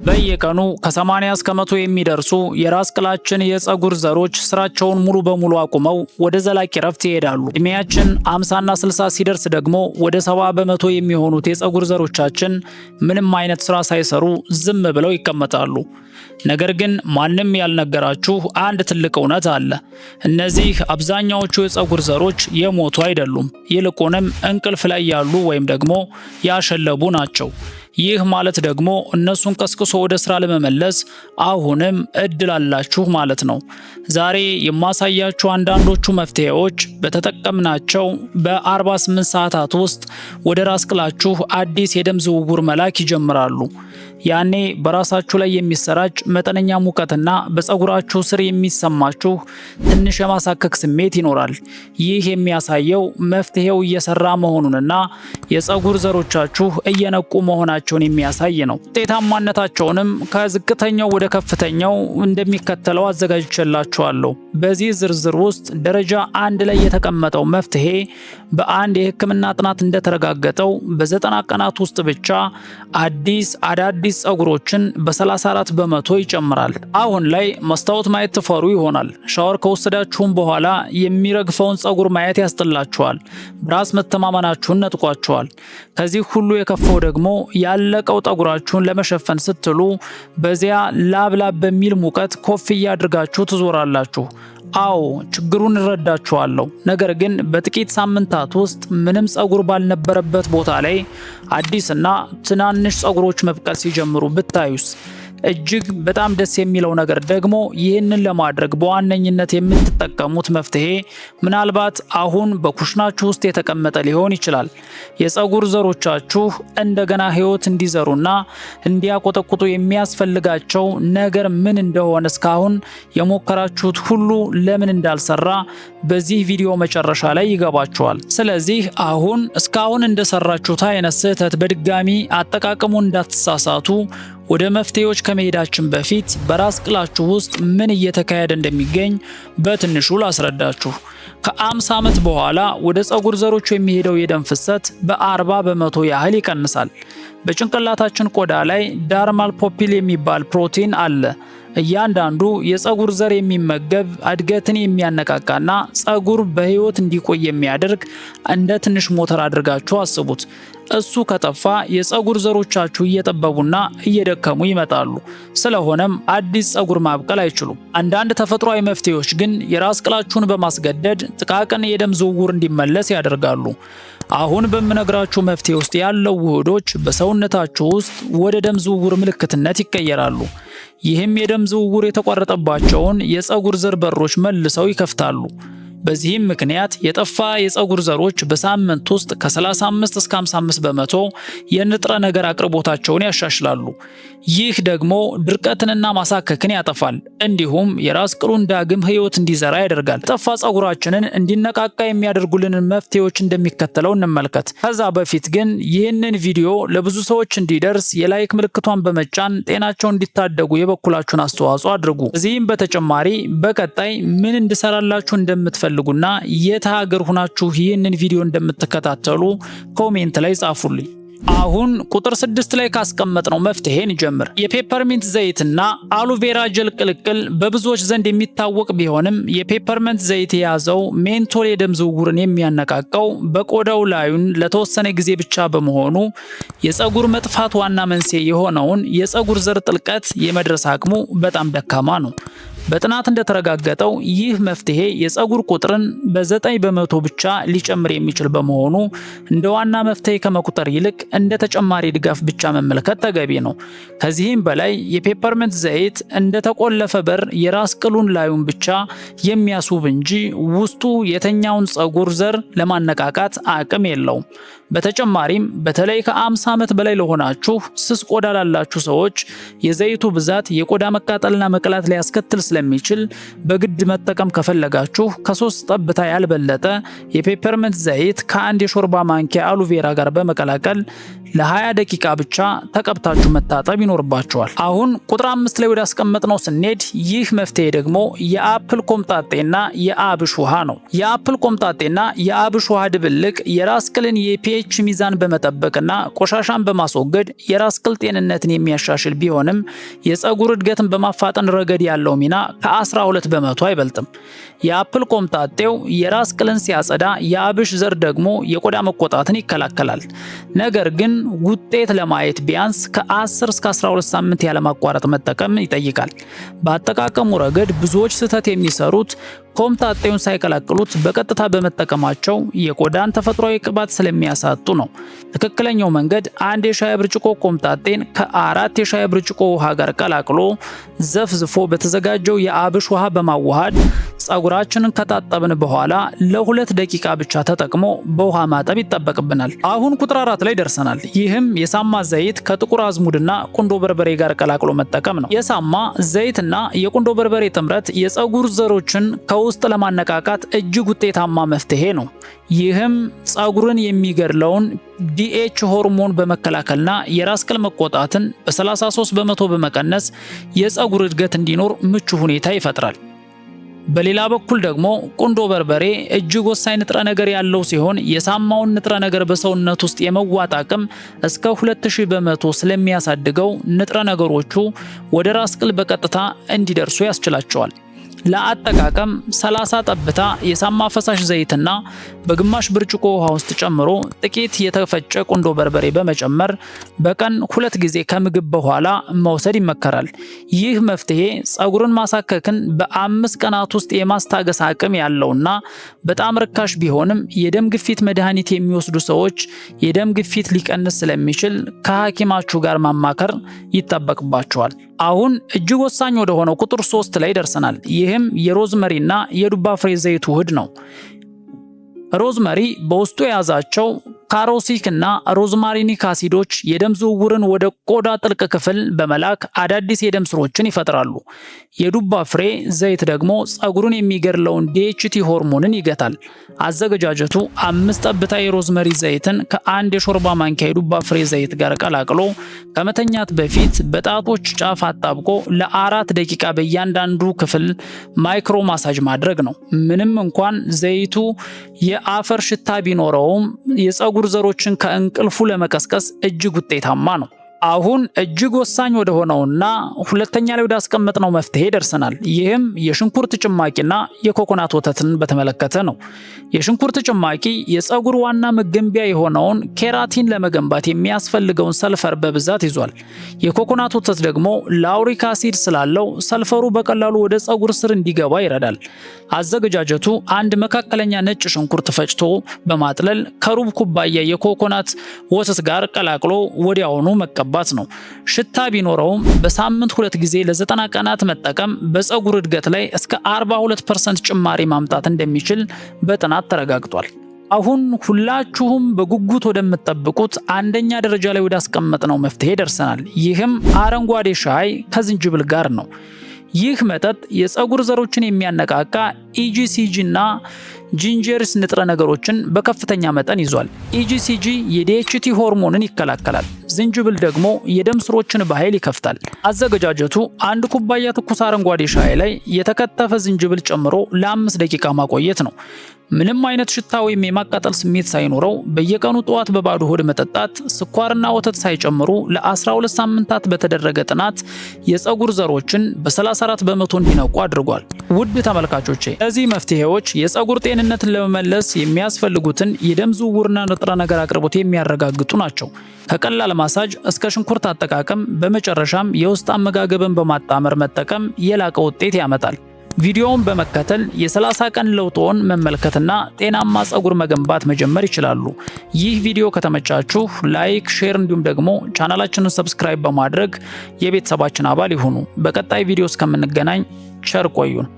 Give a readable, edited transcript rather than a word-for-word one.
በየቀኑ ከ80 እስከ 100 የሚደርሱ የራስ ቅላችን የፀጉር ዘሮች ስራቸውን ሙሉ በሙሉ አቁመው ወደ ዘላቂ ረፍት ይሄዳሉ። እድሜያችን 50ና 60 ሲደርስ ደግሞ ወደ 70% የሚሆኑት የፀጉር ዘሮቻችን ምንም አይነት ስራ ሳይሰሩ ዝም ብለው ይቀመጣሉ። ነገር ግን ማንም ያልነገራችሁ አንድ ትልቅ እውነት አለ። እነዚህ አብዛኛዎቹ የፀጉር ዘሮች የሞቱ አይደሉም። ይልቁንም እንቅልፍ ላይ ያሉ ወይም ደግሞ ያሸለቡ ናቸው። ይህ ማለት ደግሞ እነሱን ቀስቅሶ ወደ ስራ ለመመለስ አሁንም እድል አላችሁ ማለት ነው። ዛሬ የማሳያችሁ አንዳንዶቹ መፍትሄዎች በተጠቀምናቸው በ48 ሰዓታት ውስጥ ወደ ራስ ቅላችሁ አዲስ የደም ዝውውር መላክ ይጀምራሉ። ያኔ በራሳችሁ ላይ የሚሰራጭ መጠነኛ ሙቀትና በፀጉራችሁ ስር የሚሰማችሁ ትንሽ የማሳከክ ስሜት ይኖራል። ይህ የሚያሳየው መፍትሄው እየሰራ መሆኑንና የፀጉር ዘሮቻችሁ እየነቁ መሆናቸውን የሚያሳይ ነው። ውጤታማነታቸውንም ከዝቅተኛው ወደ ከፍተኛው እንደሚከተለው አዘጋጅቼላችኋለሁ። በዚህ ዝርዝር ውስጥ ደረጃ 1 ላይ የተቀመጠው መፍትሄ በአንድ የሕክምና ጥናት እንደተረጋገጠው በ90 ቀናት ውስጥ ብቻ አዳዲስ ፀጉሮችን በ34% ይጨምራል። አሁን ላይ መስታወት ማየት ትፈሩ ይሆናል። ሻወር ከወሰዳችሁም በኋላ የሚረግፈውን ፀጉር ማየት ያስጠላችኋል። በራስ መተማመናችሁን ነጥቋችኋል። ከዚህ ሁሉ የከፋው ደግሞ ያለቀው ጠጉራችሁን ለመሸፈን ስትሉ በዚያ ላብ ላብ በሚል ሙቀት ኮፍያ አድርጋችሁ ትዞራላችሁ። አዎ፣ ችግሩን እረዳችኋለሁ። ነገር ግን በጥቂት ሳምንታት ውስጥ ምንም ፀጉር ባልነበረበት ቦታ ላይ አዲስና ትናንሽ ፀጉሮች መብቀል ሲጀምሩ ብታዩስ? እጅግ በጣም ደስ የሚለው ነገር ደግሞ ይህንን ለማድረግ በዋነኝነት የምትጠቀሙት መፍትሄ ምናልባት አሁን በኩሽናችሁ ውስጥ የተቀመጠ ሊሆን ይችላል። የፀጉር ዘሮቻችሁ እንደገና ህይወት እንዲዘሩና እንዲያቆጠቁጡ የሚያስፈልጋቸው ነገር ምን እንደሆነ፣ እስካሁን የሞከራችሁት ሁሉ ለምን እንዳልሰራ በዚህ ቪዲዮ መጨረሻ ላይ ይገባችኋል። ስለዚህ አሁን እስካሁን እንደሰራችሁት አይነት ስህተት በድጋሚ አጠቃቀሙን እንዳትሳሳቱ፣ ወደ መፍትሄዎች ከመሄዳችን በፊት በራስ ቅላችሁ ውስጥ ምን እየተካሄደ እንደሚገኝ በትንሹ ላስረዳችሁ። ከ50 ዓመት በኋላ ወደ ፀጉር ዘሮቹ የሚሄደው የደም ፍሰት በ40% ያህል ይቀንሳል። በጭንቅላታችን ቆዳ ላይ dermal papilla የሚባል ፕሮቲን አለ። እያንዳንዱ የፀጉር ዘር የሚመገብ፣ እድገትን የሚያነቃቃና ፀጉር በህይወት እንዲቆይ የሚያደርግ እንደ ትንሽ ሞተር አድርጋችሁ አስቡት። እሱ ከጠፋ የፀጉር ዘሮቻችሁ እየጠበቡና እየደከሙ ይመጣሉ። ስለሆነም አዲስ ፀጉር ማብቀል አይችሉም። አንዳንድ ተፈጥሯዊ መፍትሄዎች ግን የራስ ቅላችሁን በማስገደድ ጥቃቅን የደም ዝውውር እንዲመለስ ያደርጋሉ። አሁን በምነግራችሁ መፍትሄ ውስጥ ያለው ውህዶች በሰውነታችሁ ውስጥ ወደ ደም ዝውውር ምልክትነት ይቀየራሉ። ይህም የደም ዝውውር የተቋረጠባቸውን የፀጉር ዘር በሮች መልሰው ይከፍታሉ። በዚህም ምክንያት የጠፋ የፀጉር ዘሮች በሳምንት ውስጥ ከ35 እስከ 55% የንጥረ ነገር አቅርቦታቸውን ያሻሽላሉ። ይህ ደግሞ ድርቀትንና ማሳከክን ያጠፋል። እንዲሁም የራስ ቅሉን ዳግም ህይወት እንዲዘራ ያደርጋል። የጠፋ ፀጉራችንን እንዲነቃቃ የሚያደርጉልንን መፍትሄዎች እንደሚከተለው እንመልከት። ከዛ በፊት ግን ይህንን ቪዲዮ ለብዙ ሰዎች እንዲደርስ የ like ምልክቷን በመጫን ጤናቸውን እንዲታደጉ የበኩላችሁን አስተዋጽኦ አድርጉ። ከዚህም በተጨማሪ በቀጣይ ምን እንድሰራላችሁ እንደምትፈልጉና የት ሀገር ሁናችሁ ይህንን ቪዲዮ እንደምትከታተሉ comment ላይ ጻፉልኝ። አሁን ቁጥር 6 ላይ ካስቀመጥነው መፍትሄ እንጀምር። የ peppermint ዘይትና aloe vera gel ቅልቅል በብዙዎች ዘንድ የሚታወቅ ቢሆንም የ peppermint ዘይት የያዘው menthol የደም ዝውውርን የሚያነቃቃው በቆዳው ላዩን ለተወሰነ ጊዜ ብቻ በመሆኑ የፀጉር መጥፋት ዋና መንስኤ የሆነውን የፀጉር ዘር ጥልቀት የመድረስ አቅሙ በጣም ደካማ ነው። በጥናት እንደተረጋገጠው ይህ መፍትሄ የፀጉር ቁጥርን በ9% ብቻ ሊጨምር የሚችል በመሆኑ እንደ ዋና መፍትሄ ከመቁጠር ይልቅ እንደ ተጨማሪ ድጋፍ ብቻ መመልከት ተገቢ ነው። ከዚህም በላይ የ peppermint ዘይት እንደተቆለፈ በር የራስ ቅሉን ላዩን ብቻ የሚያስውብ እንጂ ውስጡ የተኛውን ፀጉር ዘር ለማነቃቃት አቅም የለውም። በተጨማሪም በተለይ ከ50 ዓመት በላይ ለሆናችሁ ስስ ቆዳ ላላችሁ ሰዎች የዘይቱ ብዛት የቆዳ መቃጠልና መቅላት ሊያስከትል ስለሚችል በግድ መጠቀም ከፈለጋችሁ ከ3 ጠብታ ያልበለጠ የ peppermint ዘይት ከአንድ የሾርባ ማንኪያ aloe vera ጋር በመቀላቀል ለ20 ደቂቃ ብቻ ተቀብታችሁ መታጠብ ይኖርባችኋል። አሁን ቁጥር 5 ላይ ወደ አስቀመጥነው ስንሄድ ይህ መፍትሄ ደግሞ የ apple ኮምጣጤና የአብሽ ውሃ ነው። የ apple ኮምጣጤና የአብሽ ውሃ ድብልቅ የራስ ቅልን የ pH pH ሚዛን በመጠበቅና ቆሻሻን በማስወገድ የራስ ቅል ጤንነትን የሚያሻሽል ቢሆንም የፀጉር እድገትን በማፋጠን ረገድ ያለው ሚና ከ12% አይበልጥም። የ apple ኮምጣጤው የራስ ቅልን ሲያጸዳ፣ የአብሽ ዘር ደግሞ የቆዳ መቆጣትን ይከላከላል። ነገር ግን ውጤት ለማየት ቢያንስ ከ10 እስከ 12 ሳምንት ያለማቋረጥ መጠቀም ይጠይቃል። በአጠቃቀሙ ረገድ ብዙዎች ስህተት የሚሰሩት ኮምጣጤውን ሳይቀላቅሉት በቀጥታ በመጠቀማቸው የቆዳን ተፈጥሯዊ ቅባት ስለሚያሳጡ ነው። ትክክለኛው መንገድ አንድ የሻይ ብርጭቆ ኮምጣጤን ከ4 የሻይ ብርጭቆ ውሃ ጋር ቀላቅሎ ዘፍዝፎ በተዘጋጀው የአብሽ ውሃ በማዋሃድ ጸጉራችንን ከታጠብን በኋላ ለ2 ደቂቃ ብቻ ተጠቅሞ በውሃ ማጠብ ይጠበቅብናል። አሁን ቁጥር 4 ላይ ደርሰናል። ይህም የሳማ ዘይት ከጥቁር አዝሙድና ቁንዶ በርበሬ ጋር ቀላቅሎ መጠቀም ነው። የሳማ ዘይትና የቁንዶ በርበሬ ጥምረት የጸጉር ዘሮችን ከውስጥ ለማነቃቃት እጅግ ውጤታማ መፍትሄ ነው። ይህም ጸጉርን የሚገድለውን DHT ሆርሞን በመከላከልና የራስ ቅል መቆጣትን በ33% በመቀነስ የጸጉር እድገት እንዲኖር ምቹ ሁኔታ ይፈጥራል። በሌላ በኩል ደግሞ ቁንዶ በርበሬ እጅግ ወሳኝ ንጥረ ነገር ያለው ሲሆን የሳማውን ንጥረ ነገር በሰውነት ውስጥ የመዋጥ አቅም እስከ 2000% ስለሚያሳድገው ንጥረ ነገሮቹ ወደ ራስ ቅል በቀጥታ እንዲደርሱ ያስችላቸዋል። ለአጠቃቀም 30 ጠብታ የሳማ ፈሳሽ ዘይትና በግማሽ ብርጭቆ ውሃ ውስጥ ጨምሮ ጥቂት የተፈጨ ቁንዶ በርበሬ በመጨመር በቀን ሁለት ጊዜ ከምግብ በኋላ መውሰድ ይመከራል። ይህ መፍትሄ ፀጉርን ማሳከክን በ5 ቀናት ውስጥ የማስታገስ አቅም ያለውና በጣም ርካሽ ቢሆንም የደም ግፊት መድኃኒት የሚወስዱ ሰዎች የደም ግፊት ሊቀንስ ስለሚችል ከሐኪማችሁ ጋር ማማከር ይጠበቅባችኋል። አሁን እጅግ ወሳኝ ወደ ሆነው ቁጥር 3 ላይ ደርሰናል። ይህም የ rosemary እና የዱባ ፍሬ ዘይት ውህድ ነው። Rosemary በውስጡ የያዛቸው carosic እና rosmarinic አሲዶች የደም ዝውውርን ወደ ቆዳ ጥልቅ ክፍል በመላክ አዳዲስ የደም ስሮችን ይፈጥራሉ። የዱባ ፍሬ ዘይት ደግሞ ፀጉርን የሚገድለውን DHT ሆርሞንን ይገታል። አዘገጃጀቱ 5 ጠብታ የ rosemary ዘይትን ከአንድ የሾርባ ማንኪያ የዱባ ፍሬ ዘይት ጋር ቀላቅሎ ከመተኛት በፊት በጣቶች ጫፍ አጣብቆ ለ4 ደቂቃ በእያንዳንዱ ክፍል micro massage ማድረግ ነው። ምንም እንኳን ዘይቱ የአፈር ሽታ ቢኖረውም የፀጉር ዘሮችን ከእንቅልፉ ለመቀስቀስ እጅግ ውጤታማ ነው። አሁን እጅግ ወሳኝ ወደ ሆነውና ሁለተኛ ላይ ወዳስቀመጥነው መፍትሄ ደርሰናል። ይህም የሽንኩርት ጭማቂና የኮኮናት ወተትን በተመለከተ ነው። የሽንኩርት ጭማቂ የፀጉር ዋና መገንቢያ የሆነውን keratin ለመገንባት የሚያስፈልገውን ሰልፈር በብዛት ይዟል። የኮኮናት ወተት ደግሞ lauric acid ስላለው ሰልፈሩ በቀላሉ ወደ ፀጉር ስር እንዲገባ ይረዳል። አዘገጃጀቱ አንድ መካከለኛ ነጭ ሽንኩርት ፈጭቶ በማጥለል ከሩብ ኩባያ የኮኮናት ወተት ጋር ቀላቅሎ ወዲያውኑ መቀባት ነው። ሽታ ቢኖረውም በሳምንት ሁለት ጊዜ ለ90 ቀናት መጠቀም በፀጉር እድገት ላይ እስከ 42% ጭማሪ ማምጣት እንደሚችል በጥናት ተረጋግጧል። አሁን ሁላችሁም በጉጉት ወደምትጠብቁት አንደኛ ደረጃ ላይ ወዳስቀመጥነው መፍትሄ ደርሰናል። ይህም አረንጓዴ ሻይ ከዝንጅብል ጋር ነው። ይህ መጠጥ የፀጉር ዘሮችን የሚያነቃቃ EGCG እና gingerols ንጥረ ነገሮችን በከፍተኛ መጠን ይዟል። EGCG የ DHT ሆርሞንን ይከላከላል። ዝንጅብል ደግሞ የደም ስሮችን በኃይል ይከፍታል። አዘገጃጀቱ አንድ ኩባያ ትኩስ አረንጓዴ ሻይ ላይ የተከተፈ ዝንጅብል ጨምሮ ለ5 ደቂቃ ማቆየት ነው። ምንም አይነት ሽታ ወይም የማቃጠል ስሜት ሳይኖረው በየቀኑ ጠዋት በባዶ ሆድ መጠጣት ስኳርና ወተት ሳይጨምሩ ለ12 ሳምንታት በተደረገ ጥናት የፀጉር ዘሮችን በ34% እንዲነቁ አድርጓል። ውድ ተመልካቾቼ፣ እነዚህ መፍትሄዎች የፀጉር ጤንነትን ለመመለስ የሚያስፈልጉትን የደም ዝውውርና ንጥረ ነገር አቅርቦት የሚያረጋግጡ ናቸው። ከቀላል ማሳጅ እስከ ሽንኩርት አጠቃቀም፣ በመጨረሻም የውስጥ አመጋገብን በማጣመር መጠቀም የላቀ ውጤት ያመጣል። ቪዲዮውን በመከተል የ30 ቀን ለውጥዎን መመልከትና ጤናማ ፀጉር መገንባት መጀመር ይችላሉ። ይህ ቪዲዮ ከተመቻችሁ like፣ share እንዲሁም ደግሞ ቻናላችንን subscribe በማድረግ የቤተሰባችን አባል ይሁኑ። በቀጣይ ቪዲዮ እስከምንገናኝ ቸር ቆዩን።